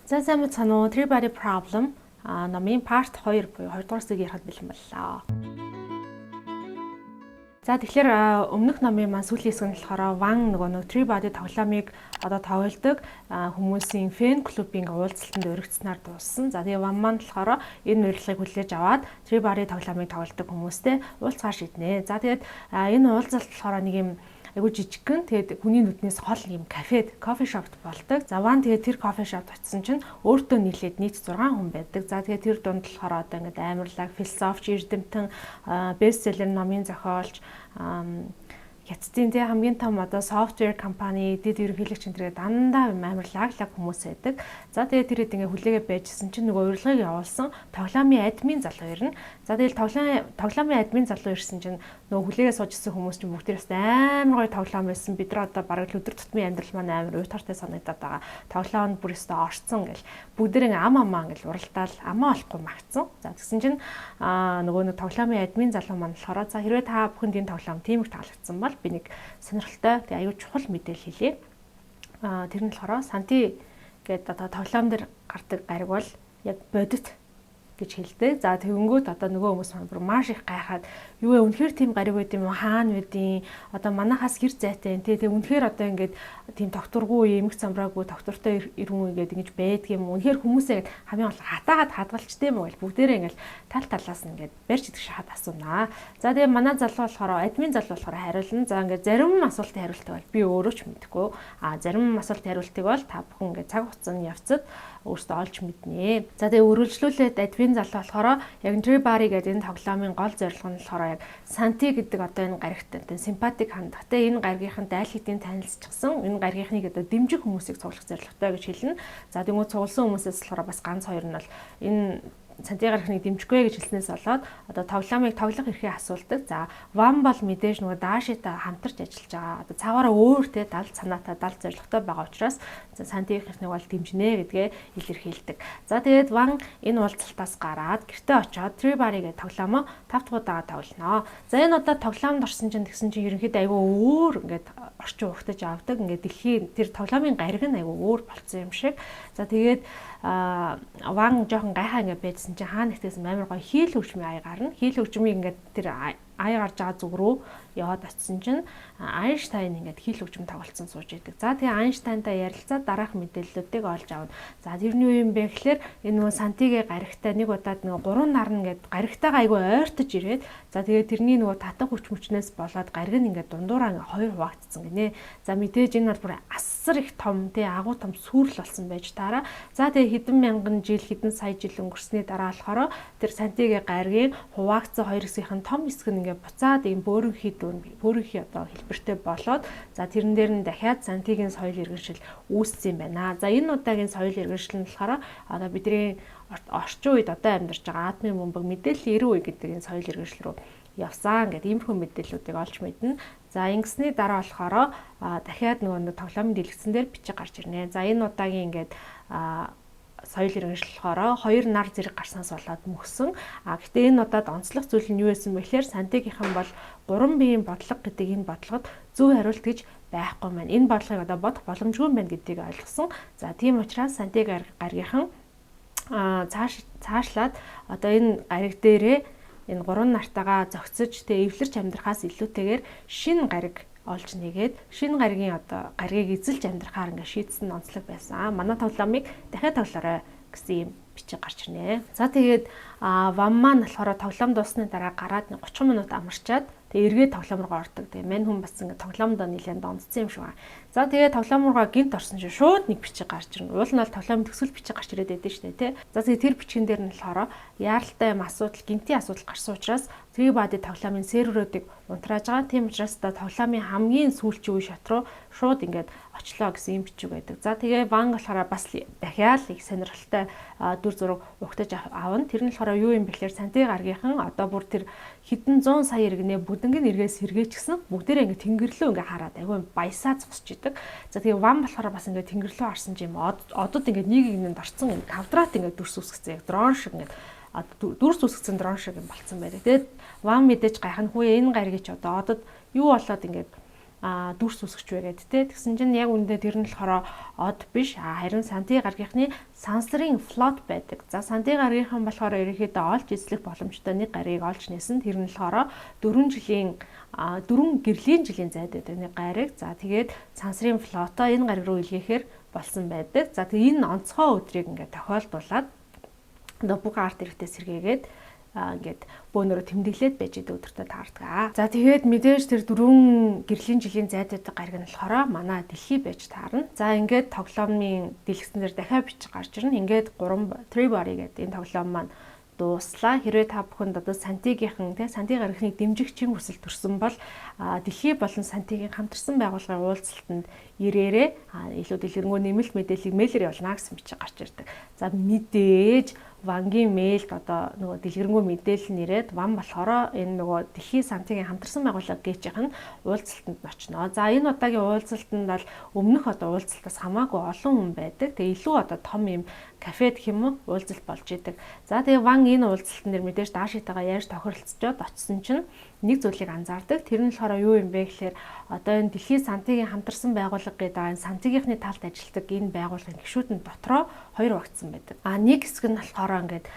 За, сайн байцгаана уу? Three Body Problem номын part 2 буюу 2 дугаар хэсгийг ярихад бэлэн боллоо. За, тэгэхээр өмнөх номын маань сүүлийн хэсэг нь болохоор Ван нөгөө нэг Three Body тоглоомыг одоо тоглодог хүмүүсийн fan club-ийн уулзалтанд уригдсанаар дууссан. За, тэгээ Ван маань болохоор энэ урилгыг хүлээж аваад Three Body тоглоомыг тоглодог хүмүүстэй уулзахаар шийднэ. За, тэгээд энэ уулзалт болохоор нэг юм айгу жижигхэн, тэгээд хүний нүднээс хол юм кафед, coffee shop т болдог. За, Ван тэгээд тэр coffee shop т очисон чинь өөртөө нийлээд нийт 6 хүн байдаг. За, тэгээд тэр дунд болохоор одоо ингээд амар лаг философч, эрдэмтэн, бестселлер номын зохиолч, Хятадын тий хамгийн том одоо software компани дэд ерөнхийлөгч энэ тэргээ дандаа амар лаг лаг хүмүүс байдаг. За, тэгээд тэр хэд ингээ хүлээгээ байжсэн чинь нөгөө урилгыг явуулсан тоглоомын админ залуу ирнэ. За, тэгэл тоглоомын админ залуу ирсэн чинь нөгөө хүлээгээ сууж исэн хүмүүс чинь бүгд амар гоё тоглоом байсан. Бид нар одоо бараг л өдөр тутмын амьдрал маань амар уйтгартай санагдаад байгаа. Тоглоомд бүр өстой орцсон гэл бүгдээрээ ам амаа ингээл уралдаал амаа олохгүй магтсан. За, тэгсэн чинь нөгөө нэг тоглоомын админ залуу маань болохоор за, хэрвээ та бүхэнд энэ тоглоом тийм их таалагдсан бол би нэг сонирхолтой, тэгээ аюу чухал мэдээлэл хэлье. Тэр нь болохоор Санти гэдэг одоо тоглоом дээр гардаг гариг бол яг бодит гэж хэлдэг. За, тэгэнгүүт одоо нөгөө хүмүүс маань бүр маш их гайхаад, юу вэ, үнэхээр тийм гариг байд юм уу, хаана байдیں۔ Одоо манахаас хэр зайтай юм те, тэг үнэхээр одоо ингээд тийм тогтворгүй, эмх замраагүй, тогтвортой ирүүн ингээд ингэж байдаг юм уу? Үнэхээр хүмүүсээ ингээд хамгийн гол хатаагаад хадгалчтай юм уу гэл бүгдээрээ ингээд тал талаас нь ингээд барьж идэх шахаад асуунаа. За, тэгээ манай залуу болохоор, админ залуу болохоор хариулна. За, ингээд зарим асуултын хариултыг бол би өөрөө ч мэдэхгүй. А зарим асуултын хариултыг бол та бүхэн ингээд цаг хугацааны явцад өөрсдөө олж мэднэ. За, тэгээ үргэлжлүүлээд админ залуу болохоор яг Three Body гэдэг энэ тоглоомын гол зорилго нь болохоор яг Санти гэдэг одоо энэ гаригт одоо симпатик хандах. Тэгээ энэ гаригийнхан айл хэдийн танилцчихсан, энэ гаригийнхныг одоо дэмжих хүмүүсийг цуглах зорилготой гэж хэлнэ. За, тэгмүү цугласан хүмүүсээс болохоор бас ганц хоёр нь бол энэ Санти гаригныг дэмжихгүй гэж хэлснээс болоод одоо тоглоомыг тоглох эрхээ асуулдаг. За, Ван бол мэдээж нөгөө Даашитай хамтарч ажиллаж байгаа. Одоо цаагаараа өөр те дал санаатай, дал зорилготой байгаа учраас Сантигийнхныг бол дэмжинэ гэдгээ илэрхийлдэг. За, тэгээд Ван энэ уулзалтаас гараад гэртээ очиод Three Body гэдэг тоглоомоо 5 дахь удаага тоглоно. За, энэ удаа тоглоомд орсон чинь тэгсэн чинь ерөнхийдөө айгүй өөр ингээд орчин угтаж авдаг. Ингээд дэлхийн тэр тоглоомын гариг нь айгүй өөр болцсон юм шиг. За, тэгээд Ван жоохон гайхаа ингээд байжсан чинь хаа нэгтээс амар гоё хийл хөгжмийн ая гарна. Хийл хөгжмийн ингээд тэр ая гарч байгаа зүг рүү яваад очисон чинь Айнштайн ингээд хийл хөгжим тоглолцсон сууж идэг. За, тэгээ Айнштайнтай ярилцаад дараах мэдээллүүдийг олж авна. За, тэрний юу юм бэ гэхээр энэ нөгөө Сантигээ гаригтай нэг удаад нөгөө гурван нарна ингээд гаригтайгаа айгүй ойртож ирээд, за, тэгээ тэрний нөгөө татах хүч мөчнөөс болоод гариг нь ингээд дундуураа ингээд хоёр хуваагдсан гинэ. За, мэдээж энэ бол бүр асар их том тий агуу том сүрэл болсон байж таараа. За, тэгээ хэдэн мянган жил, хэдэн сая жил өнгөрсний дараа болохоор тэр Сантигээ гаригийн хуваагдсан хоёр хэсгийнх нь том хэсэг нь ингээд буцаад ийм бөөрөнхий дүн, бөөрөнхий одоо хэлбэртэй болоод, за, тэрэн дээр нь дахиад Сантигийн соёл иргэншил үүссэн юм байна. За, энэ удаагийн соёл иргэншил нь болохоор одоо бидний орчин үед одоо амьдарч байгаа атомын бөмбөг, мэдээллийн 90 үе гэдэг энэ соёл иргэншил рүү явсан гэдэг иймэрхүү мэдээллүүдийг олж мэднэ. За, ингэсний дараа болохоор дахиад нөгөө нэг тоглоомын дэлгэцэн дээр бичиг гарч ирнэ. За, энэ удаагийн ингээд соёл иргэншил болохоор хоёр нар зэрэг гарснаас болоод мөксөн. А гэтээ энэ удаад онцлог зүйл нь юу байсан бэ гэхээр Сантигийнхан бол гурван биеийн бодлого гэдэг энэ бодлогод зөв хариулт гэж байхгүй маань. Энэ бодлогыг одоо бодох боломжгүй юм байна гэдгийг ойлгосон. За, тийм учраас Сантиг гаригийнхан цааш цаашлаад одоо энэ гариг дээрээ энэ гурван нартайгаа зохицож тэ эвлэрч амьдрахаас илүүтэйгээр шинэ гариг олж нэгээд, шинэ гаригийн одоо гаригийг эзэлж амьдрахаар ингээд шийдсэн онцлог байсан. Манай тоглоомыг дахиад тоглоорой гэсэн юм бичиг гарч ирнэ. За, тэгээд Ван маань болохоор тоглоом дууссаны дараа гараад 30 минут амарчаад тэгээ эргээд тоглоом руу ордог. Тэгээ мань хүн бас ингээд тоглоомдоо нэлээд донцсон юм шиг байна. За, тэгээ тоглоом руугаа гинт орсон чинь шууд нэг бичиг гарч ирнэ. Уул нь бол тоглоом төгсгөл бичиг гарч ирээд байдсан шүү дээ, тий. За, тэгээ тэр бичгэн дээр нь болохоор яаралтай юм асуудал, гинтийн асуудал гарсан учраас Three Body тоглоомын серверүүдийг унтрааж байгаа. Тийм учраас одоо тоглоомын хамгийн сүүлчийн үе шат руу шууд ингээд очлоо гэсэн юм бичиг байдаг. За, тэгээ Ван болохоор бас дахиад их сонирхолтой дүр зураг угтаж авна. Тэр нь болохоор юу юм бэхлээр Санти гаргийнхан одоо бүр тэр хэдэн зуун сая иргэнэ бүдэнг нь эргээс сэргээчихсэн. Бүгдээрээ ингээд тэнгэрлөө ингээд хараад айгүй баясаа зогсож идэг. За, тэгээ Ван болохоор бас ингээд тэнгэрлөө харсан юм одод ингээд нэг нэг дорцсон юм квадрат ингээд дүрс үүсгэсэн, яг дрон шиг ингээд дүрс үүсгэсэн дрон шиг юм болцсон байдаг. Тэгээд Ван мэдээж гайхна, хүү, энэ гариг чи одоо одод юу болоод ингээд дүрс үсгэж вэ гэдэг те. Тэгсэн чинь яг үүндээ тэр нь болохоор од биш. Харин Санти гаргийнхны сансрын флот байдаг. За, Санти гаргийнхан болохоор ерөнхийдөө олж эзлэх боломжтой нэг гарийг олж нээсэн. Тэр нь болохоор 4 жилийн 4 гэрлийн жилийн зайд байдаг нэг гариг. За, тэгээд сансрын флотоо энэ гариг руу илгээхээр болсон байдаг. За, тэгээд энэ онцгой өдрийг ингээд тохиолдуулаад одоо бүх арт иргэдээ сэргээгээд ингээд бөөнөрөө тэмдэглээд байж идэг өдөртөө таардаг. За, тэгээд мэдээж тэр 4 гэрлийн жилийн зайд байдаг гариг нь болохоор манай дэлхий байж таарна. За, ингээд тоглоомын дэлгэцэн дээр дахиад бичиг гарч ирнэ. Ингээд 3 three body гэдэг энэ тоглоом маань дууслаа. Хэрвээ та бүхэнд одоо Сантигийнхан тий Санти гарагныг дэмжих чин хүсэл төрсөн бол дэлхий болон Сантигийн хамтарсан байгууллагын уулзалтанд ирээрээ, илүү дэлгэрэнгүй нэмэлт мэдээллийг мэйлээр явуулна гэсэн бичиг гарч ирдэг. За, мэдээж Вангийн мэйлд одоо нөгөө дэлгэрэнгүй мэдээлэл нь ирээд Ван болохоор энэ нөгөө дэлхийн Сантигийн хамтарсан байгууллага гээчийнх нь уулзалтанд очно. За, энэ удаагийн уулзалтанд бол өмнөх одоо уулзалтаас хамаагүй олон хүн байдаг. Тэгээ илүү одоо том юм кафе гэх юм уу уулзалт болж идэг. За, тэгээ Ван энэ уулзалтан дээр мэдээж Даашитайгаа яаж тохиролцоод очисон чинь нэг зүйлийг анзаардаг. Тэр нь болохоор юу юм бэ гэхээр одоо энэ дэлхийн Сантигийн хамтарсан байгууллага гэдэг энэ Сантигийнхны талд ажилладаг энэ байгууллагын гишүүд нь дотроо хоёр багтсан байдаг. А нэг хэсэг нь болохоор ингээд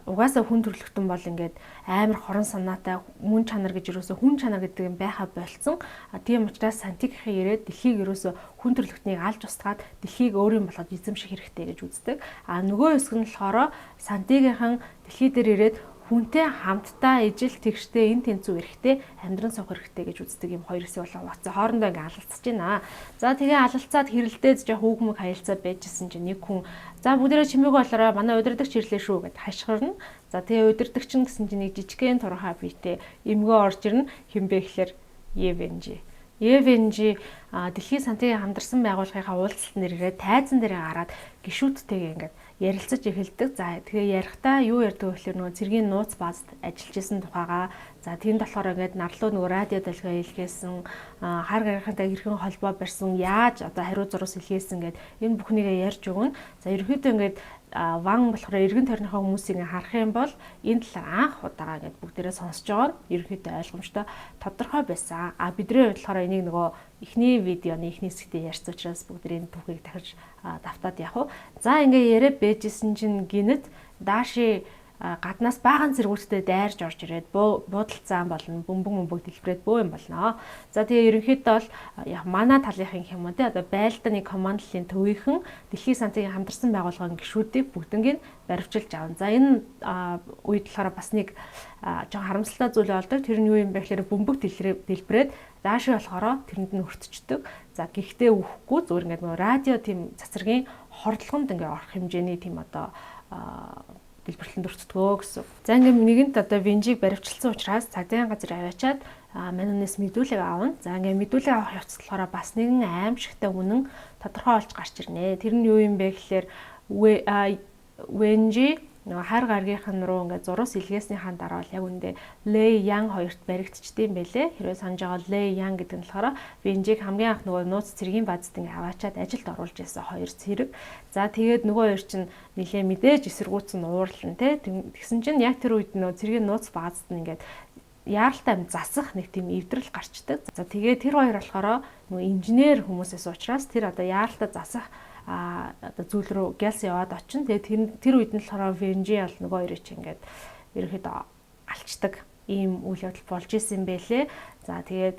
угаасаа хүн төрөлхтөн бол ингээд амар хорон санаатай, мөн чанар гэж юусоо хүн чанар гэдэг юм байха болцсон. А тийм учраас Сантигийнхын ирээд дэлхийг ерөөсөө хүн төрөлхтнийг алж устгаад дэлхийг өөрийн болгож эзэмших хэрэгтэй гэж үздэг. А нөгөө хэсэг нь болохоор Сантигийнхан дэлхий дээр ирээд хүнтэй хамтдаа ижил тэгштэй энэ тэнцүү эрэхтэй амьдран суух хэрэгтэй гэж үздэг юм хоёр хэсэг болон хуваацсан. Хоорондоо ингээ алалцж байна. За, тэгээ алалцаад хэрэлдээд жоох үг мөг хаялцаад байжсэн чинь нэг хүн "За, бүгдээрээ чимээгүй болоорой, манай удирдагч ирлээ шүү" гэд хашгирна. За, тэгээ удирдагч нь гэсэн чинь нэг жижигхэн турхаа биетэй эмгөө орж ирнэ. Хэн бэ гэхээр Евенжи. Евенжи дэлхийн Сантигийн хамтарсан байгууллагынхаа уулзалтанд ирээд тайзан дээрээ гараад гишүүдтэйгээ ингээд ярилцаж эхэлдэг. За, тэгээ ярихдаа юу ярьдаг вэ гэхээр нөгөө цэргийн нууц баазд ажиллаж исэн тухайгаа, за, тэнд болохоор ингээд нарлуу нөгөө радио долгио илгээсэн, хар гарийнхантай хэрхэн холбоо барьсан, яаж одоо хариу зурус илгээсэн гэд энэ бүхнийгээ ярьж өгнө. За, ерөнхийдөө ингээд Ван болохоор эргэн тойрныхоо хүмүүсийг харах юм бол энэ талаар анх удаага ингээд бүгдээрээ сонсож байгаа нь ерөнхийдөө ойлгомжтой, тодорхой байсан. А бидний хувьд болохоор энийг нөгөө эхний видеоны эхний хэсэгтээ ярьсан учраас бүгдээ энэ түүхийг дахиж давтаад явах уу. За, ингээ яриа бэжсэн чинь гинэт Дааши гаднаас баахан цэргүүдтэй дайрж орж ирээд буудалцаан болно, бөмбөг мөмбөг дэлбэрээд бөө юм болно. За, тэгээ ерөнхийдөө бол яг манай талынхын юм уу те одоо байлдааны командлын төвийнхэн дэлхийн Сантигийн хамтарсан байгууллагын гишүүдийг бүгднийг баривчилж авна. За, энэ үед болохоор бас нэг жоохон харамсалтай зүйл болдог. Тэр нь юу юм бэ гэхээр бөмбөг дэлбэрээд Дааши болохоор тэрэнд нь өртчдөг. За, гэхдээ үхэхгүй, зүгээр ингээд нөгөө радио тийм цацрагийн хордлогонд ингээ орох хэмжээний тийм одоо дэлбэрлэнд өртдгөө гэсэн. За, ингээм нэгэнт одоо Винжиг баривчилсан учраас цагдаагийн газар аваачаад манунаас мэдүүлэг авна. За, ингээм мэдүүлэг авах явцад болохоор бас нэгэн аимшигтай үнэн тодорхой болж гарч ирнэ. Тэр нь юу юм бэ гэхээр Венжи нөгөө хар гаргийнхан руу ингээд зурус илгээснийхаа дараа бол яг үндэ Лэй Ян хоёрт баригдчихдээ юм байлээ. Хэрвээ санаж байгаа, Лэй Ян гэдэг нь болохоор Винжиг хамгийн анх нөгөө нууц цэргийн баазд ингээд аваачаад ажилд оруулж байсан хоёр цэрэг. За, тэгээд нөгөө хоёр чинь нилээ мэдээж эсэргүүцэн уурлан те. Тэгсэн чинь яг тэр үед нөгөө цэргийн нууц баазд нь ингээд яаралтай юм засах нэг тийм эвдрэл гарчдаг. За, тэгээд тэр хоёр болохоор нөгөө инженер хүмүүсээс учраас тэр одоо яаралтай засах одоо зүйл рүү гялс яваад очино. Тэгээд тэр үед нь болохоор Венжи бол нөгөө хоёрыг чи ингээд ерөөхдөө алчдаг ийм үйл явдал болж исэн бэлээ. За, тэгээд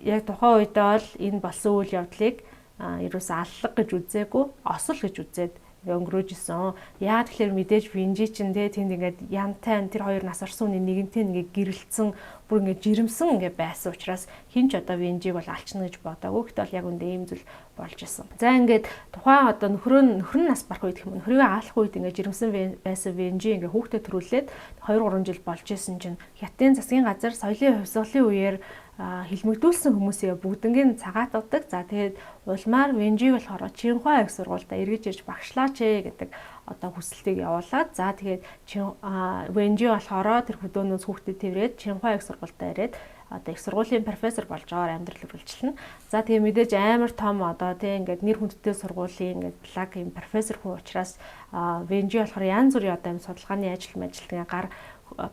яг тухайн үедээ бол энэ болсон үйл явдлыг ерөөсөө аллага гэж үзээгүй, осол гэж үзээд өнгөрөөж исэн. Яагаад тэгэхээр мэдээж Винжи чинь те тэнд ингээд янтай тэр хоёр нас орсон хүний нэгэнтэй ингээд гэрэлтсэн, бүр ингээд жирэмсэн ингээд байсан учраас хэн ч одоо Винжиг бол алчна гэж бодоагүй. Гэтэл бол яг үндэ ийм зүйл болж исэн. За, ингээд тухайн одоо нөхрөө нөхөр нь нас барах үед гэх юм уу, нөхрийгөө аалах үед ингээд жирэмсэн байсан Винжи ингээд хүүхдээ төрүүлээд 2 3 жил болж исэн чинь Хятадын засгийн газар соёлын хувьсгалын үеэр хилмигдүүлсэн хүмүүсийг бүгднгийн цагаатгадаг. За, тэгээд улмаар Венжиг болохоор Чинхуа их сургуультай эргэж ирж багшлаач ээ гэдэг одоо хүсэлтийг явуулаад, за, тэгээд Венжи болохоор тэр хөдөөнөөс хүүхдэд тэрврээд Чинхуа их сургуультай ирээд одоо их сургуулийн профессор болж байгаагаар амьдрал үргэлжилнэ. За, тэгээ мэдээж амар том одоо тийм ингээд нэр хүндтэй сургуулийн ингээд благ юм профессор хүн учраас Венжи болохоор янз бүрийн одоо юм судалгааны ажил мажилтны гар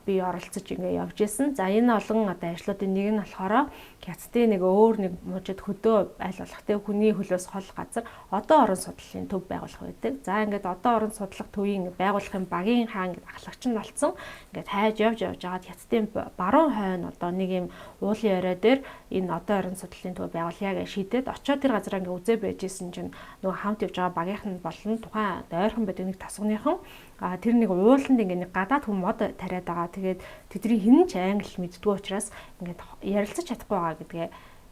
би оролцож ингээ явж исэн. За, энэ олон одоо ажлуудын нэг нь болохоор Хятадын нэг өөр нэг мужид хөдөө аль болох те хүний хөлөөс хол газар одоо орон судлалын төв байгуулах байдаг. За, ингээд одоо орон судлах төвийн байгуулахын багийн хаан ингээд ахлагч нь болсон. Ингээд хайж явж явж байгаад Хятадын баруун хойно одоо нэг юм уулын орой дээр энэ одоо орон судлалын төв байгуулъя гэж шийдээд очиод тэр газараа ингээд үзээ байж исэн чинь нөгөө хамт явж байгаа багийнх нь болон тухайн ойрхон байдаг нэг тосгоныхон тэр нэг ууланд ингээд нэг гадаад хүн мод тариад байгаа. Тэгээд тэдний хэн ч англи мэддэггүй учраас ингээд ярилцаж чадахгүй байгаа гэдгээ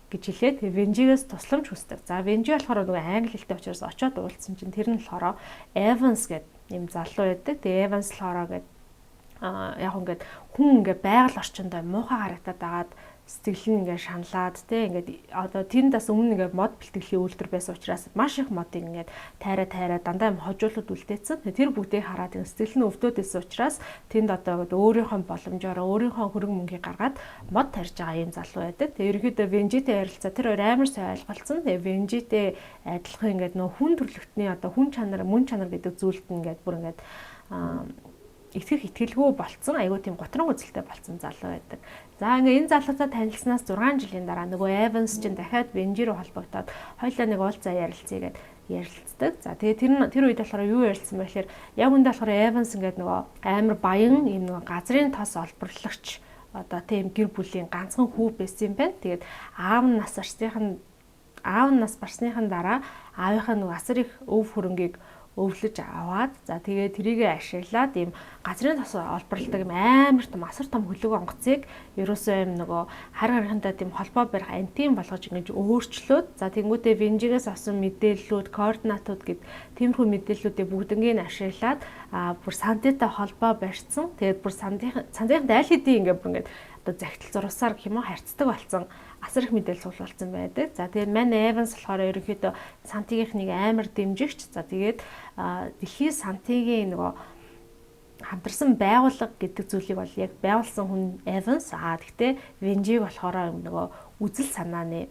гэж хэлээд Венжигээс тусламж хүсдэг. За, Венжи болохоор нөгөө англи хэлтэй учраас очиод уулзсан чинь тэр нь болохоор Evans гэдэг юм залуу байдаг. Тэгээ Evans болохоор гээд яг ингээд хүн ингээд байгаль орчиндөө муухай харагдаад агаад сэтгэл нь ингээд шаналаад те ингээд одоо тэнд бас өмнө ингээд мод бэлтгэлийн үйлдвэр байсан учраас маш их модыг ингээд тайраа тайраа дандаа юм хожуулууд үлдээсэн. Тэр бүгдийг хараад сэтгэл нь өвдөөд байсан учраас тэнд одоо ингээд өөрийнхөө боломжоор өөрийнхөө хөрөнгө мөнгийг гаргаад мод тарьж байгаа юм залуу байдаг. Тэгээ ерөнхийдөө Венжитэй ярилцаа тэр хоёр амар сайн ойлголцсон. Тэгээ Венжитэй адилхан ингээд нөө хүн төрөлхтний одоо хүн чанар, мөн чанар гэдэг зүйлд ингээд бүр ингээд итгэх итгэлгүй болцсон, айгүй тийм гутран үзэлтэй болцсон залуу байдаг. За, ингээ энэ залуутай танилцсанаас 6 жилийн дараа нөгөө Evans чинь дахиад Венжи рүү холбогдоод хоёулаа нэг уулзаа ярилцъя гэд ярилцдаг. За, тэгээ тэр үед болохоор юу ярилцсан бэ гэхээр яг үндэ болохоор Evans ингээд нөгөө амар баян юм нөгөө газрын тос олборлагч одоо тийм гэр бүлийн ганцхан хүү байсан юм байна. Тэгээд аав нь нас барсныхан аав нь нас барсныхан дараа аавынхаа нөгөө асар их өв хөрөнгийг өвлөж аваад, за, тэгээ тэрийгэ ашиглаад ийм газрын тос олборлдог юм амар том асар том хөлөг онгоцыг ерөөсөө юм нөгөө хар гарахынтай тийм холбоо барих антин болгож ингэж өөрчлөөд, за, тэнгуүтээ Венжигээс авсан мэдээллүүд, координатууд гэд тиймэрхүү мэдээллүүдийг бүгднгийг ашиглаад бүр Сантитай холбоо барьсан. Тэгээд бүр Сантийнхантай аль хэдийн ингээд бүр ингээд одоо захидал зурвасаар гэх юм уу харьцдаг болсон, асар их мэдээлэл цуглуулсан байдаг. За, тэгээд мань Evans болохоор ерөнхийдөө Сантигийнх нэг амар дэмжигч. За, тэгээд дэлхийн Сантигийн нөгөө хамтарсан байгууллага гэдэг зүйлийг бол яг байгуулсан хүн Evans. Тэгтээ Венжиг болохоор нөгөө үзэл санааны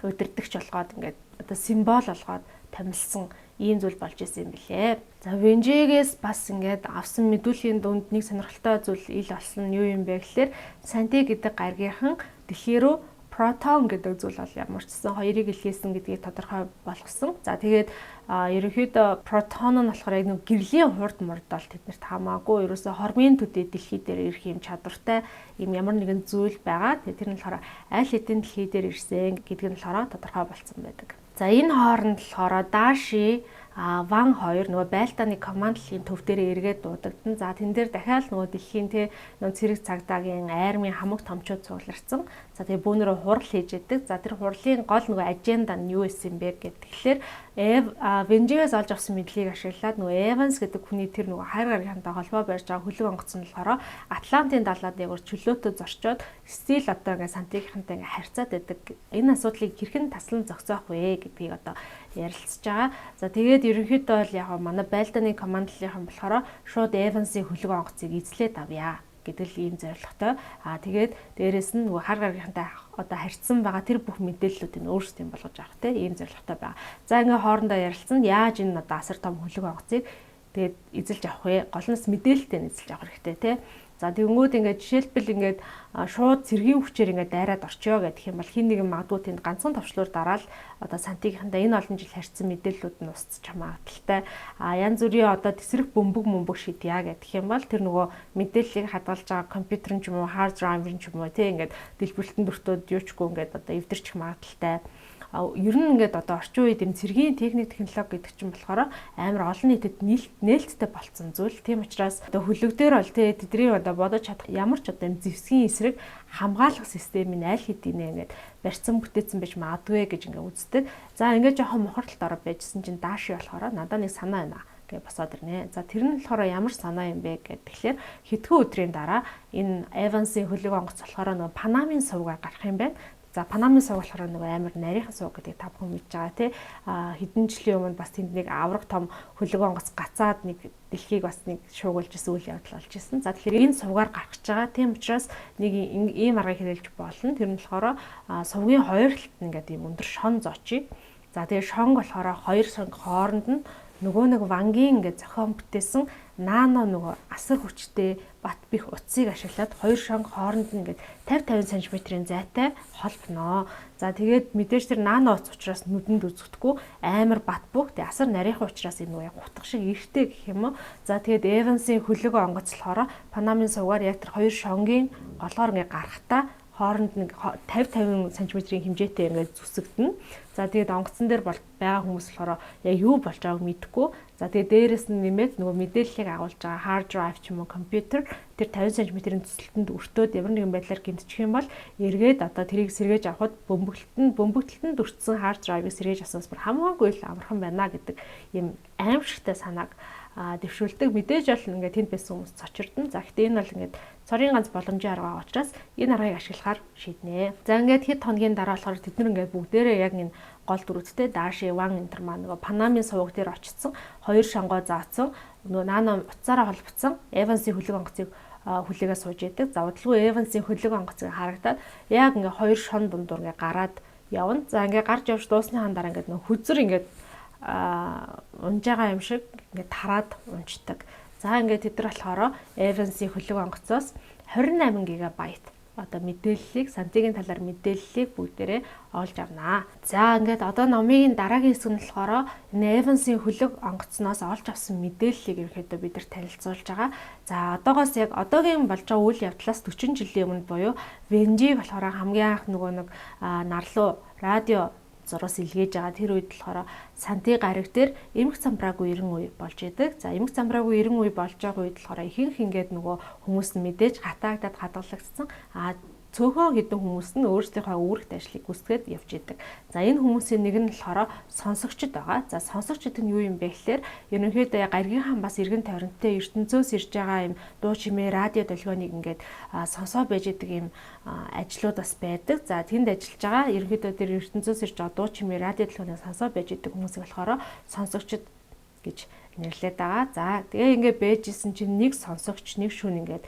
удирдагч болгоод ингээд одоо символ болгоод томилсон ийм зүйл болж исэн юм билээ. За, Венжигээс бас ингээд авсан мэдүүлгийн дунд нэг сонирхолтой зүйл ил болсон нь юу юм бэ гэхээр Санти гэдэг гаргийнхан дэлхий рүү протон гэдэг зүйл бол ямар ч гэсэн хоёрыг илгээсэн гэдгийг тодорхой болгосон. За, тэгээд ерөнхийдөө протон нь болохоор яг нэг гэрлийн хурд мурд бол тэднэрт хамаагүй ерөөсө хормын төдий дэлхий дээр ирэх юм чадвартай юм ямар нэгэн зүйл байгаа. Тэгээд тэр нь болохоор аль хэдийн дэлхий дээр ирсэн гэдг нь болохоор тодорхой болсон байдаг. За, энэ хооронд болохоор Даши, Ван хоёр нөгөө байлдааны командлын төв дээрээ эргээд дуудагдана. За, тэн дээр дахиад нөгөө дэлхийн те нөгөө цэрэг цагдаагийн армийн хамаг томчууд цугларсан. За, тэгээ бөөнөрөө хурал хийж яадаг. За, тэр хурлын гол нөгөө agenda нь юу байсан бэ гэхээр тэгэхээр Венжигээс олж авсан мэдлэгийг ашиглаад нөгөө Evans гэдэг хүний тэр нөгөө хайр гаргийнхантай холбоо барьж байгаа хөлөг онгоц нь болохоор Атлантын далаад яг чөлөөтөө зорчоод стил одоо ингээ Сантигийнхантай ингээ харьцаад байдаг. Энэ асуудлыг хэрхэн таслан зогсоох вэ гэдгийг одоо ярилцж байгаа. За, тэгээд ерөнхийдөө бол яг манай байлдааны командлынхан болохоор шууд Evans-ийн хөлөг онгоцыг эзлээд авъя гэдэг л ийм зорилготой. Тэгээд дээрэс нь нөгөө хар гаргийнхантай одоо харьцсан байгаа тэр бүх мэдээллүүдийг өөрсдийн болгож авах те ийм зорилготой байгаа. За, ингээ хоорондоо ярилцсан, яаж энэ одоо асар том хөлөг онгоцыг тэгээд эзэлж авах вэ? Гол нь мэдээлэлтэй эзэлж авах хэрэгтэй те. За, тэгэнгүүт ингээд жишээлбэл ингээд шууд цэргийн хүчээр ингээд дайраад орчё гэх юм бол хин нэгэн магадгүй тэнд ганцхан товчлуур дараал одоо Сантигийнхандаа энэ олон жил харьцсан мэдээллүүд нь устчих магадлалтай. Янз бүрийн одоо тэсрэх бөмбөг мөмбөг шидья гэх юм бол тэр нөгөө мэдээллийг хадгалж байгаа компьютер нь ч юм уу, hard drive нь ч юм уу тий ингээд дэлбэрэлтэн дүртөөд юучгүй ингээд одоо эвдэрчих магадлалтай. Ер нь ингээд одоо орчин үед юм цэргийн техник технологи гэдэг чинь болохоор амар олон нийтэд нээлттэй болцсон зүйл. Тийм учраас одоо хөлөг дээр бол тий тэдний одоо бодож чадах ямар ч одоо юм зэвсгийн эсрэг хамгаалах системийг аль хэдийнэ ингээд барьцсан бүтээсэн байж магадгүй гэж ингээд үздэг. За, ингээд жоохон мухарлалт ороо байжсэн чинь Дааши болохоор надаа нэг санаа байна гэж босоод ирнэ. За, тэр нь болохоор ямар санаа юм бэ гэхэд тэгэхээр хэдхэн өдрийн дараа энэ Evans-ийн хөлөг онгоц болохоор нөгөө Панамын сувгаар гарах юм байна. За, Панамын сувг болохоор нөгөө амар нарийнхан сувг гэдгийг та бүхэн мэдж байгаа тий. Хэдэн жилийн өмнө бас тэнд нэг авраг том хөлөг онгоц гацаад нэг дэлхийг бас нэг шуугуулж исэн үйл явдал болж исэн. За, тэгэхээр энэ сувгаар гарах гэж байгаа. Тийм учраас нэг ийм аргыг хэрэглэж болно. Тэр нь болохоор сувгийн хоёр талд нь ингээд ийм өндөр шон зоочъё. За, тэгээ шонг болохоор хоёр шонг хооронд нь нөгөө нэг Вангийн ингээд зохион бүтээсэн нано нөгөө асар хүчтэй бат бих утсыг ашиглаад хоёр шонг хооронд нь ингээд 50 50 см-ийн зайтай холбоно. За, тэгээд мэдээж тэр нано утас учраас нүдэнд үзэгдэхгүй, амар бат бөх, тэг асар нарийнхан учраас энэ нөгөө гутга шиг эртээ гэх юм уу. За, тэгээд Evans-ийн хөлөг онгоц болохоор Панамын сувгаар яг тэр хоёр шонгийн голоор ингээд гарахтаа хооронд нэг 50 50 см-ийн хэмжээтэй ингээд зүсэгдэнэ. За, тэгээд онгоцон дээр бол байгаа хүмүүс болохоор яг юу болж байгааг мэдэхгүй. За, тэгээд дээрэс нь нэмээд нөгөө мэдээллийг агуулж байгаа hard drive ч юм уу компьютер тэр 50 см-ийн зүсэлтэнд өртөөд ямар нэгэн байдлаар гэмтчих юм бол эргээд одоо тэрийг сэргээж авахад бөмбөгдөлтөнд өртсөн hard drive-ыг сэргээж авснаас бүр хамаагүй л амархан байна гэдэг ийм аймшигтай санааг дэвшүүлдэг. Мэдээж бол ингээд тэнд байсан хүмүүс цочирдно. За, гэхдээ энэ бол ингээд цорын ганц боломжийн арга байгаа учраас энэ аргыг ашиглахаар шийднэ. За, ингээд хэд хоногийн дараа болохоор тэд нар ингээд бүгдээрээ яг энэ гол дүрүүдтэй Даши, Ван энэ тэр маань нөгөө Панамын суваг дээр очсон, хоёр шонгоо заасан, нөгөө нано утсаараа холбогдсон Эвансын хөлөг онгоцыг хүлээгээ сууж идэг. За, удалгүй Эвансын хөлөг онгоцыг харагдаад яг ингээ хоёр шон дундуур ингээ гараад явна. За, ингээ гарч явж дуусныхаа дараа ингээ нөгөө хөзөр ингээ унж байгаа юм шиг ингээд тараад унцдаг. За, ингээд тэд нар болохоор Evans-ийн хөлөг онгоцоос 28 гигабайт одоо мэдээллийг, Сантигийн талаар мэдээллийг бүгдээрээ олж авнаа. За, ингээд одоо номын дараагийн хэсэг нь болохоор энэ Evans-ийн хөлөг онгоцноос олж авсан мэдээллийг ерөнхийдөө бид нар танилцуулж байгаа. За, одоогоос яг одоогийн болж байгаа үйл явдлаас 40 жилийн өмнө буюу Венжиг болохоор хамгийн анх нөгөө нэг нарлуу радио зурус илгээж байгаа тэр үед болохоор Санти гариг дээр эмх замбраагүй 90 үе болж идэг. За, эмх замбраагүй 90 үе болж байгаа үед болохоор ихэнх ингээд нөгөө хүмүүс нь мэдээж хатаагдаад хадгалагдсан. А цөөхөн хэдэн хүмүүс нь өөрсдийнхөө үүрэгт ажлыг гүйцэтгээд явж идэг. За, энэ хүмүүсийн нэг нь болохоор сонсогчд байгаа. За, сонсогчд нь юу юм бэ гэхээр ерөнхийдөө гаригийнхан бас эргэн тойронтой ертөнцөөс ирж байгаа юм дуу чимээ, радио долгионыг ингээд сонсоо байж идэг юм ажлууд бас байдаг. За, тэнд ажиллаж байгаа, ерөнхийдөө тэр ертөнцөөс ирж байгаа дуу чимээ, радио долгионыг сонсоо байж идэг хүмүүсийг болохоор сонсогчд гэж нэрлээд байгаа. За, тэгээ ингээд бэжсэн чинь нэг сонсогч нэг шүн ингээд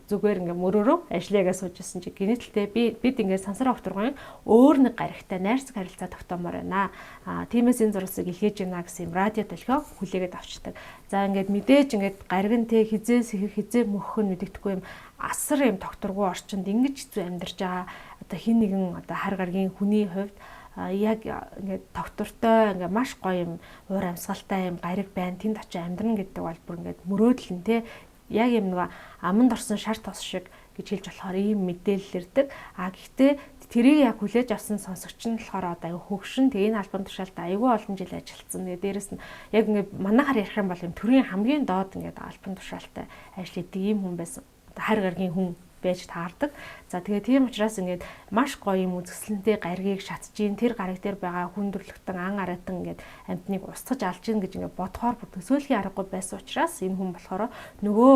зүгээр ингээд мөрөөрөө ажиллаягаа сууж исэн чи гинэтэлтэй бид ингээд сансар огторгон өөр нэг гаригтай найрсаг харилцаа тогтоомоор байна. А тиймээс энэ зурсыг илгээж байна гэсэн юм радио долгио хүлээгээд авчдаг. За, ингээд мэдээж ингээд гариг нь те хизээ сэхэх, хизээ мөхөх нь мэдэгдэхгүй юм асар юм тогтворгүй орчинд ингэж хэцүү амьдарч байгаа одоо хин нэгэн одоо хар гаргийн хүний хувьд яг ингээд тогтвортой, ингээд маш гоё юм уур амьсгалтай юм гариг байна. Тэнд очиж амьдрна гэдэг бол бүр ингээд мөрөөдөл нь те яг юм нөгөө аманд орсон шар тос шиг гэж хэлж болохоор ийм мэдээлэл ирдэг. А гэхдээ тэрийг яг хүлээж авсан сонсогч нь болохоор одоо аюу хөгшин, тэгээ энэ албан тушаалд аюу олон жил ажилласан. Тэгээ дээрэс нь яг ингээд манайхаар ярих юм бол юм төрийн хамгийн доод ингээд албан тушаалтай ажил хийдэг ийм хүн байсан. Одоо хар гаргийн хүн байж таардаг. За, тэгээ тийм учраас ингээд маш гоё юм үзэсгэлэнтэй гаригийг шатж гин, тэр гариг дээр байгаа хүн төрлөختөн ан аратан ингээд амтныг устгаж алж гин гэж ингээд бодохоор бүр төсөөлхийн аргагүй байсан учраас энэ хүн болохоор нөгөө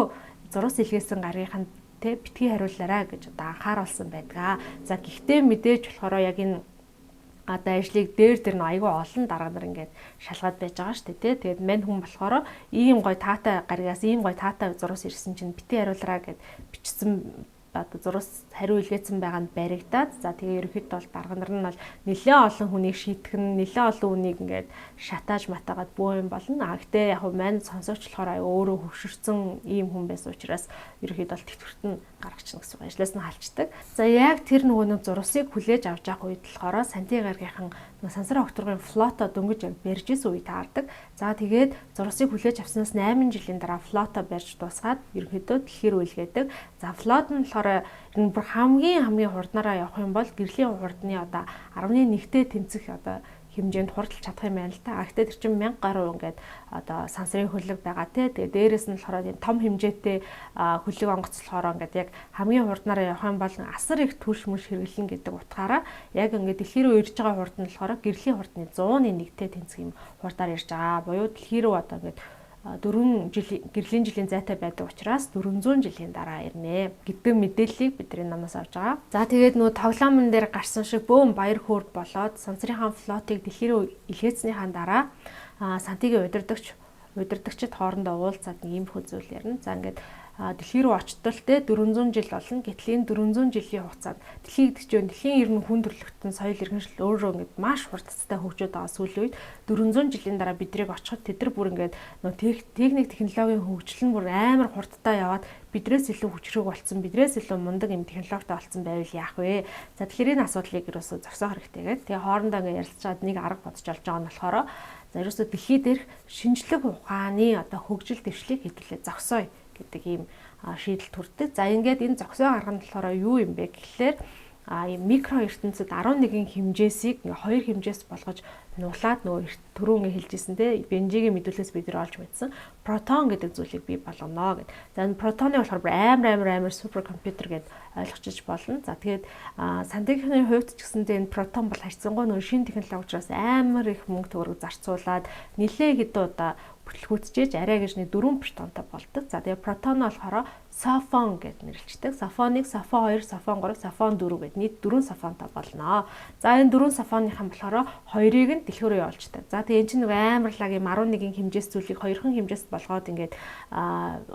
зурус илгээсэн гаригийнхан тэ битгий хариулаарай гэж одоо анхааруулсан байдаг. За, гэхдээ мэдээж болохоор яг энэ одоо ажлыг дээр дээр нь айгүй олон дарга нар ингээд шалгаад байж байгаа шүү дээ, тий. Тэгээд мань хүн болохоор ийм гой таатай гаригаас ийм гой таатай зурус ирсэн чинь битгий хариулаарай гэд бичсэн одоо зурус хариу илгээсэн байгаа нь баригдаад, за, тэгээ ерөнхийдөө бол дарга нар нь бол нэлээд олон хүнийг шийтгэх нь, нэлээд олон хүнийг ингээд шатааж матаагаад бөө юм болно. А гэтээ яг мань сонсогч болохоор аюу өөрөө хөвшөрсөн ийм хүн байсан учраас ерөнхийдөө бол тэтгэврт нь гаргачихна гэсэн үг, ажлаас нь халчдаг. За, яг тэр нөгөө нэг зурусыг хүлээж авч явах үед болохоор Санти гаргийнхан сансар огторгын флото дөнгөж яг барьж исэн үе таардаг. За, тэгээд зурусыг хүлээж авснаас 8 жилийн дараа флото барьж дуусгаад ерөнхийдөө дэлхий рүү илгээдэг. За, флот нь болохоор энэ бүр хамгийн хамгийн хурднараа явах юм бол гэрлийн хурдны одоо 10.1-тэй тэнцэх одоо хэмжээнд хурдалж чадах юм байна л та. А гэхдээ тэр чинь 1000 гаруй ингээд одоо сансрын хөлөг байгаа те. Тэгээ дээрэс нь болохоор тийм том хэмжээтэй хөлөг онгоц болохоор ингээд яг хамгийн хурднараа явах юм бол асар их түлш мүш хэрэглэн гэдэг утгаараа яг ингээд дэлхий рүү ирж байгаа хурд нь болохоор гэрлийн хурдны 100-ны 1-тэй тэнцэх юм хурдаар ирж байгаа. Буюу дэлхий рүү одоо ингээд 4 жил гэрлийн жилийн зайтай байдаг учраас 400 жилийн дараа ирнэ гэдэг мэдээллийг бидний намаас авч байгаа. За, тэгээд нөгөө тоглоомн дээр гарсан шиг бөөн баяр хөөр болоод сансрынхаа флотыг дэлхий рүү илгээснийхаа дараа Сантигийн удирдагч Удирдагчид хоорондоо уулзаад нэг иймэрхүү зүйл ярина. За ингээд дэлхий рүү очтол те 400 жил болно. Гэтэл энэ 400 жилийн хугацаанд дэлхий гэдэг чинь дэлхийн ер нь хүн төрөлхтөн соёл иргэншил өөрөө ингээд маш хурдцтай хөгжөөд байгаа сүүлийн үед 400 жилийн дараа бидрийг очиход тэд нар бүр ингээд нөө техник технологийн хөгжил нь бүр амар хурдтай яваад бидрээс илүү хүчрэг болсон, бидрээс илүү мундаг юм технологитой болсон байвал яах вэ? За тэгэхээр энэ асуудлыг ерөөсөө зогсоох хэрэгтэй гэдэг. Тэгээ хоорондоо ингээд ярилцаад нэг арга бодож олж байгаа нь болохоор за ерөөсөө дэлхий дээрх шинжлэх ухааны одоо хөгжил дэвшлийг хэдүүлээ зогсооё гэдэг ийм шийдэл төрдөг. За ингээд энэ зогсоо арга нь болохоор юу юм бэ гэхлээр ийм микро ертөнцид 11 хэмжээсийг ингээ хоёр хэмжээс болгож нуглаад нөгөө түрүү ингээ хэлжсэн те Бенжигийн мэдүүлээс бид нар олж мэдсэн протон гэдэг зүйлийг бий болгоно гэд. За энэ протоны болохоор амар амар амар супер компьютер гэд ойлгочих болно. За тэгээд сантехникийн хувьд ч гэсэндээ энэ протон бол харьцангуй нөгөө шинэ технологи учраас амар их мөнгө төгрөг зарцуулаад нилээ хэдэн удаа бүтлгүүцжээж арай гэж нэг дөрвөн протонтой болдог. За тэгээ протон болохоор софон гэж нэрлэждэг. Софоныг софон 2, софон 3, софон 4 гэд нийт дөрвөн софонтой болно. За энэ дөрвөн софоныхан болохоор хоёрыг нь дэлхүү рүү явуулждаг. За тэгээ эн чинь нэг амар лаг юм 11 хэмжээс зүйлийг хоёрхан хэмжээс болгоод ингээд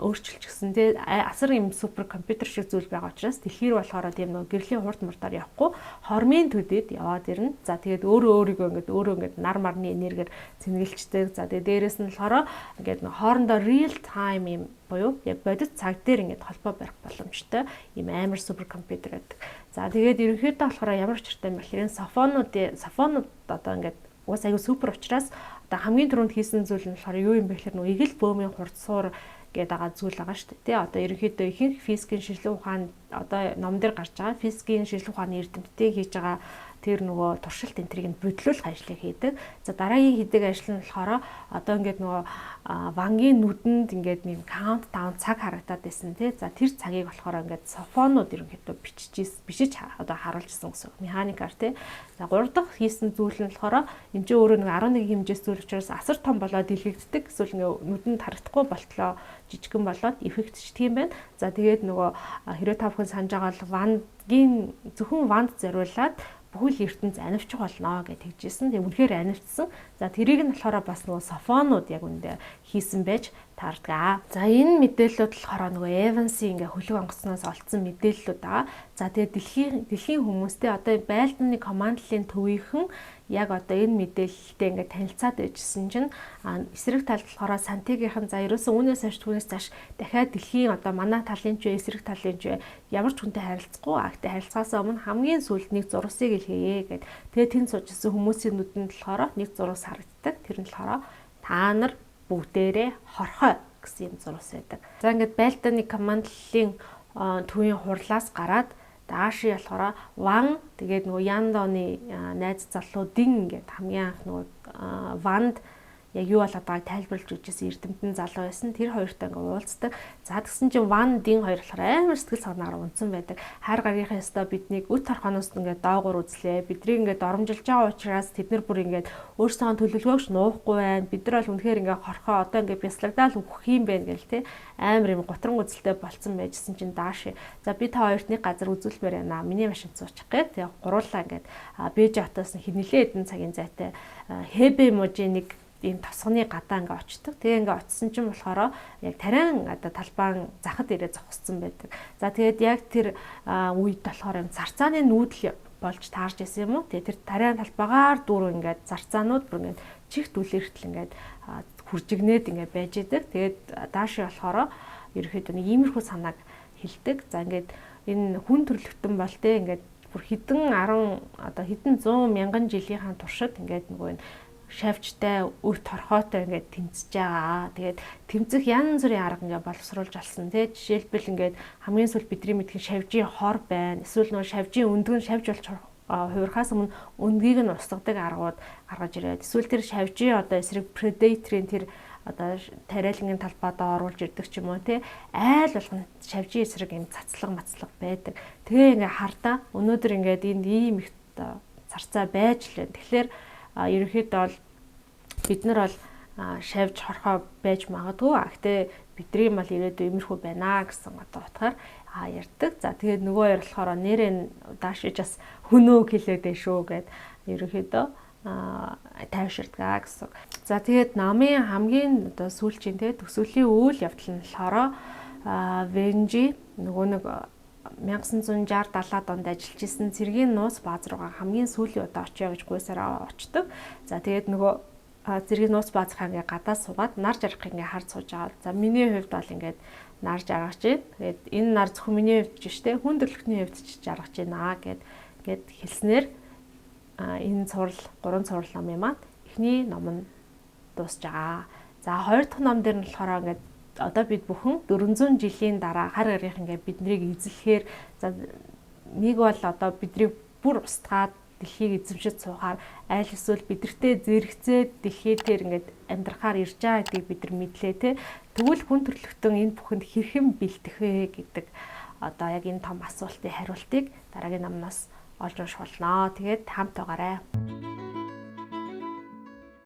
өөрчилчихсэн тий асар юм супер компьютер шиг зүйл байгаа учраас дэлхий рүү болохоор тийм нэг гэрлийн хурд мурдаар явахгүй хормын төдөд яваад ирнэ. За тэгээд өөрөө өөрийгөө ингээд өөрөө ингээд нар марны энергиэр цэнгэлждэг. За тэгээд дээрэс нь болохоор ингээд хоорондоо real time юм буюу яг бодит цаг дээр ингээд холбоо барих боломжтой ийм амар супер компьютер байдаг. За тэгээд ерөнхийдөө болохоор ямар учиртай юм бэ гэхээр энэ софонууд одоо ингээд уус аягүй супер учраас одоо хамгийн түрүүнд хийсэн зүйл нь болохоор юу юм бэ гэхээр нөгөө эгэл бөөмийн хурд суур гэдэг байгаа зүйл байгаа шүү дээ. Тэ одоо ерөнхийдөө ихэнх физикийн шинжлэх ухаан одоо ном дээр гарч байгаа физикийн шинжлэх ухааны эрдэмтдийг хийж байгаа тэр нөгөө туршилт энтрийг нь бодлуулах ажлыг хийдэг. За дараагийн хийдэг ажил нь болохоор одоо ингээд нөгөө вангийн нүдэнд ингээд нэг count down цаг харагдаад байсан тий. За тэр цагийг болохоор ингээд софонууд ерөнхийдөө бичиж бичиж одоо харуулжсэн гэсэн үг. Механикаар тий. За гурав дахь хийсэн зүйл нь болохоор энэ чинь өөрөө нэг 11 хэмжээс зүйл учраас асар том болоод дэлгэгддэг. Эсвэл ингээд нүдэнд харагдахгүй болтлоо жижигхэн болоод эффектчдэг юм байна. За тэгээд нөгөө хэрвээ та бүхэн санаж байгаа бол вангийн зөвхөн ванд зориулаад бүхэл ертөнц анивчих болно гэж тэгжсэн. Тэгээ үнэхээр анивчсан. За тэрийг нь болохоор бас нөгөө софонууд яг үндэ хийсэн байж таардаг. За энэ мэдээллүүд болохоор нөгөө Evans-ийн ингээ хөлөг онгоцноос олдсон мэдээллүүд байгаа. За тэгээ дэлхийн хүмүүстэй одоо байлданы командлын төвийнхэн яг одоо энэ мэдээлэлтэй ингээд танилцаад байжсэн чинь эсрэг талд болохоор Сантигийнхан за ерөөсөн үүнээс хойш түүнээс цааш дахиад дэлхийн одоо манай талын ч вэ эсрэг талын ч вэ ямар ч хүнтэй харилцахгүй, а гэтээ харилцаасаа өмнө хамгийн сүүлд нэг зурсыг илгээе гэд. Тэгээ тэнд суужсэн хүмүүсийн нүдэнд болохоор нэг зурс харагддаг. Тэр нь болохоор та нар бүгдээрээ хорхой гэсэн юм зурс байдаг. За ингээд байлдааны командлын төвийн хурлаас гараад Дааши болохоор Ван тэгээд нөгөө Яндоны найз залуу Дин ингээд хамгийн анх нөгөө Ванд яг юу болоод байгааг тайлбарлаж өгчээсэн эрдэмтэн залуу байсан. Тэр хоёртой ингээ уулздаг. За тэгсэн чинь Ван Дин хоёр болохоор амар сэтгэл санаагаар унтсан байдаг. Хайр гаргийнхаа ёстой биднийг үт торхоноос ингээ доогуур үзлээ. Бидрийг ингээ доромжилж байгаа учраас тэд нар бүр ингээ өөрсдөө төлөвлөгөөгч нуухгүй байна. Бид нар бол үнэхээр ингээ хорхоо одоо ингээ бяслагдаал өгөх юм байна гэл те. Амар юм гутран үзэлтэй болцсон байжсэн чинь Дааши. За би та хоёрт нэг газар үзүүлмээр байна. Миний машинд суучих гээ. Тэгээ гуруулаа ингээд Бээжин хотоос нэлээд хэдэн цагийн зайтай Хэбэ мужийн нэг ийм тосгоны гадаа ингээ очдог. Тэгээ ингээ очисон чинь болохоор яг тариан одоо талбаан захад ирээ зогссон байдаг. За тэгээд яг тэр үед болохоор юм царцааны нүүдэл болж таарч исэн юм уу? Тэгээ тэр тариан талбайгаар дүүрэн ингээд зарцаанууд бүр ингээд чихт үлэртэл ингээд хүржигнээд ингээд байж идэг. Тэгээд дааши болохоор ерөөхдөө нэг иймэрхүү санааг хэлдэг. За ингээд энэ хүн төрөлхтөн бол те ингээд бүр хэдэн 10 одоо хэдэн 100 мянган жилийнхаа туршид ингээд нөгөө энэ шавжтай үр торхоотой ингээд тэмцэж байгаа. Тэгээд тэмцэх янз бүрийн арга ингээд боловсруулж олсон тий. Жишээлбэл ингээд хамгийн сүүл бидний мэдхэн шавжийн хор байна. Эсвэл нөгөө шавжийн өндгөн шавж болж хувирхаас өмнө өндгийг нь устгадаг аргууд гаргаж ирээд эсвэл тэр шавжийн одоо эсрэг predator-ын тэр одоо тариалангийн талбайдаа оруулж ирдэг ч юм уу тий. Айл болгон шавжийн эсрэг юм цацлага мацлага байдаг. Тэгээ ингээ хардаа өнөөдөр ингээд энд ийм их одоо царцаа байж л байна. Тэгэхээр ерөнхийдөө бол бид нар бол шавж хорхоо байж магадгүй. А гэтээ бидний мал ирээдүй иймэрхүү байна гэсэн одоо утгаар ярьдаг. За тэгээд нөгөө хоёр болохоор нэрээ даашиж бас хөнөө хэлээд дээ шүү гэд ерөнхийдөө тайвширдаг гэсэн. За, тэгээд номын хамгийн одоо сүүлчийн, те, төгсгөлийн үйл явдал нь болохоор Венжи нөгөө нэг 1960 70-аад онд ажиллаж исэн цэргийн нууц бааз руугаа хамгийн сүүлийн удаа очъё гэж гуйсараа очдог. За, тэгээд нөгөө цэргийн нууц баазынхаа ингээ гадаа суугаад нар жаргах ингээ харж сууж байгаа. За, миний хувьд бол ингээд нар жаргаж байна. Тэгээд энэ нар зөвхөн миний хувьд ч биш, те, хүн төрөлхтний хувьд ч жаргаж байна гэд ингээд хэлснээр энэ цуврал, гурван цуврал номын маань эхний ном нь дуусж байгаа. За, хоёр дахь ном дээр нь болохоор ингээд одоо бид бүхэн 400 жилийн дараа хар гарих ингээд биднийг эзлэхээр, за, нэг бол одоо биднийг бүр устгаад дэлхийг эзэмшиж суухаар, аль эсвэл бидэртээ зэрэгцээд дэлхий дээр ингээд амьдрахаар ирж байгаа гэдгийг бид нар мэдлээ, те. Тэгвэл хүн төрөлхтөн энэ бүхэнд хэрхэн бэлтэх вэ гэдэг одоо яг энэ том асуултын хариултыг дараагийн номноос олж унших болно. Тэгээд хамт байгаарай.